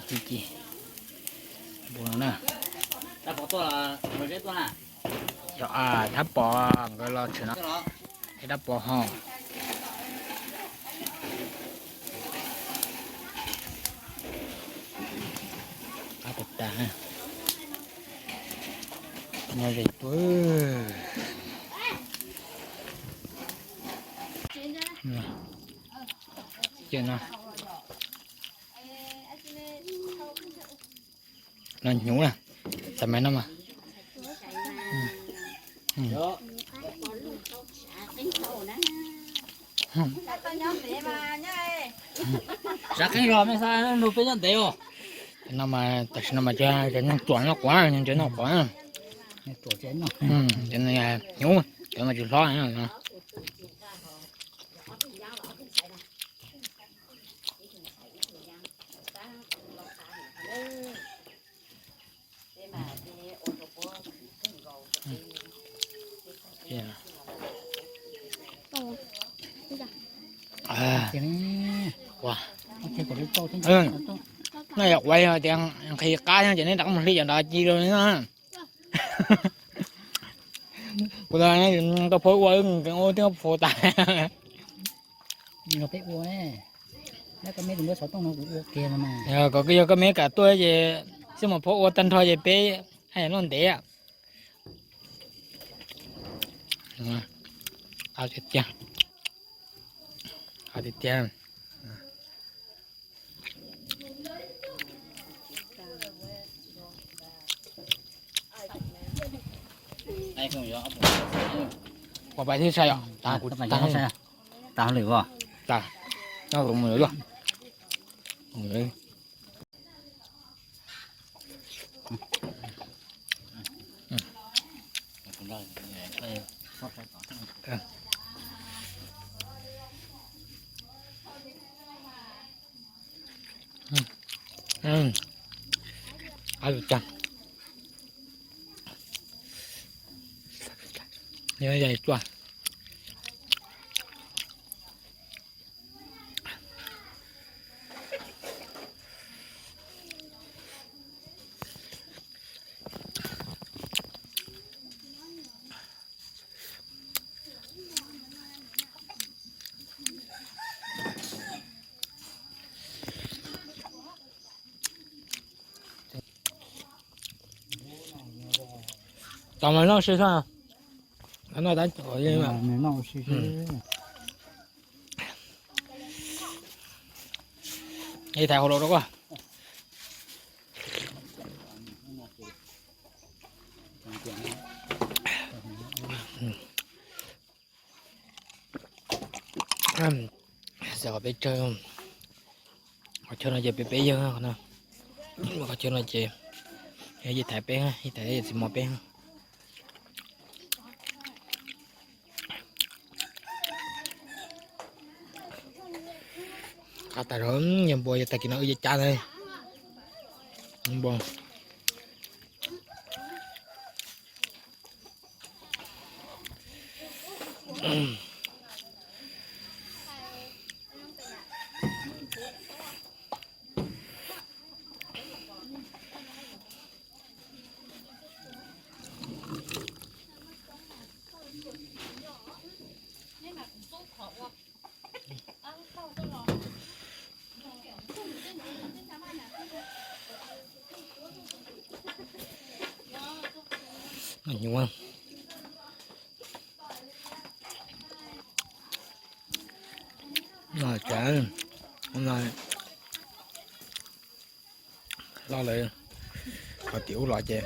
Ci ci npua no na. Yog Thab Pov nkawd los tshwm no, es Thab Pov ho qab tas tas nyob ze tuaj. Ces no, no hnyuv na, tam maiv no mas. Sav qeeb los mej xav nug peb nyob ntev os. No mas tam sim no mas cov nyoog tsuam noj quav, cov noj quav. Cov hnyuv, cov no tsis hlob. No yog quav tias nqhis qab ces neb rov qab mus hli cov nrad ci rau li no. Kuv tau phob ua, ua thiab phob tas. Kom yog koj me kam tuaj ces xij mus phob ua tag nrho ces peb haj yam noj ntev. Tiag tiag, tiag tiag. Ua pais thiab sai os. Tas lawm os. Tas, noj mus lawm. Tau mas noj si xwb. Noj tab tom li mas. Ib thaiv hauv los rau koj. Xav kom peb tsawg, qhov chaw no ces peb peb yawg, qhov chaw no ces yog yij thaiv peb, yij thaiv txiv mos peb. Qab tas zog, yog npua yog tag kis no wb yeej cab ntag. Npua. Nyuaj. No tsav, no hlob lawv ho tim ub los ces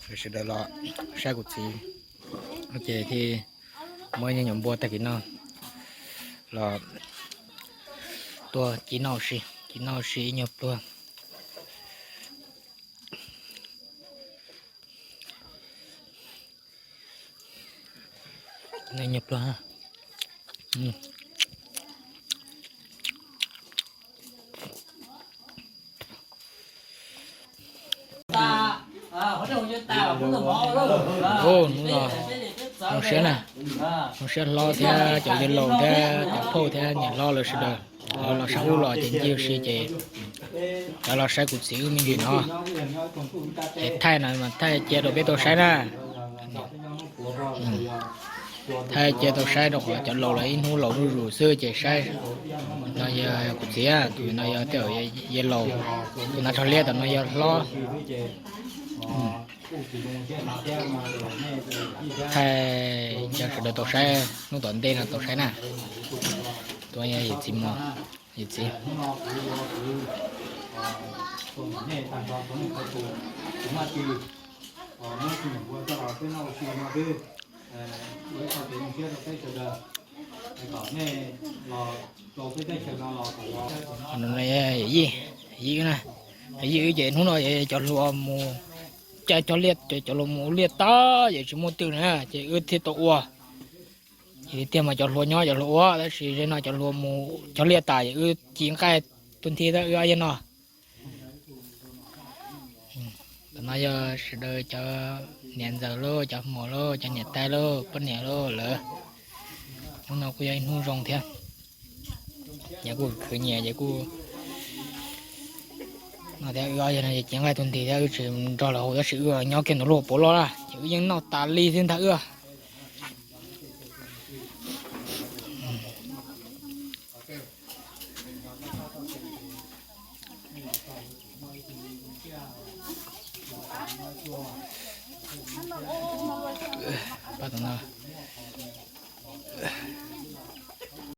sawv daws los saib kuv txiv, ces thiaj muab ib nyuag nyuam npua tag kis no los tuaj ci noj ua si, ci noj ua si ib nyuag pluag. Ib nyuag pluag. Hnub no zoo siab na, zoo siab hlob thiab cov yawg laus thiab cov phauj thiab niam hlob lawv sawv daws, lawv los sab ub los ces ncig ua si ces Cov los saib kuv txiv wb me ntsis no, es thaij no mas thaij cia rau peb tau saib na. Thaij cia tau saib rau qhov cov laus lawv ib hnub laus zuj zus xwb ces saib. No yog kuv txiv, tus no yog tej zaum yog laus, tus hnav tsho liab tom no yog hlob. Thaij cia sawv daws tau saib, hnub tom ntej no tau saib na. Tus yog yawm txiv mos, yawm txiv. Yij, yij wb na, yij wb ces hnub no cov hluas mus caij cog liaj, cov hluas mus ua liaj tag ces tsis muaj twg na ces wb thiaj tau ua. Ces tiag mas cov hluas nyob cov hluas ua, tab sis ze no cov hluas mus cog liaj tas ces wb ci nqaij tus nthi tab wb ob yawg no. Tam no yog sawv daws cov niam ntxawm lauj, cov muam lauj, cov niam tais lauj, poj niam lauj lawm. Hnub no kuj yog ib hnub zoo thiab. Ces kuj khwv nyias ces kuj no thiab, wb ob yawg no ces ci nqaij tus nthi thiab wb tsis nrog lawv haus tab sis wb nyob kiag ntawm lub hauv paus loj na ces wb yeej noj tas li xwb ntag wb. Pab tom no.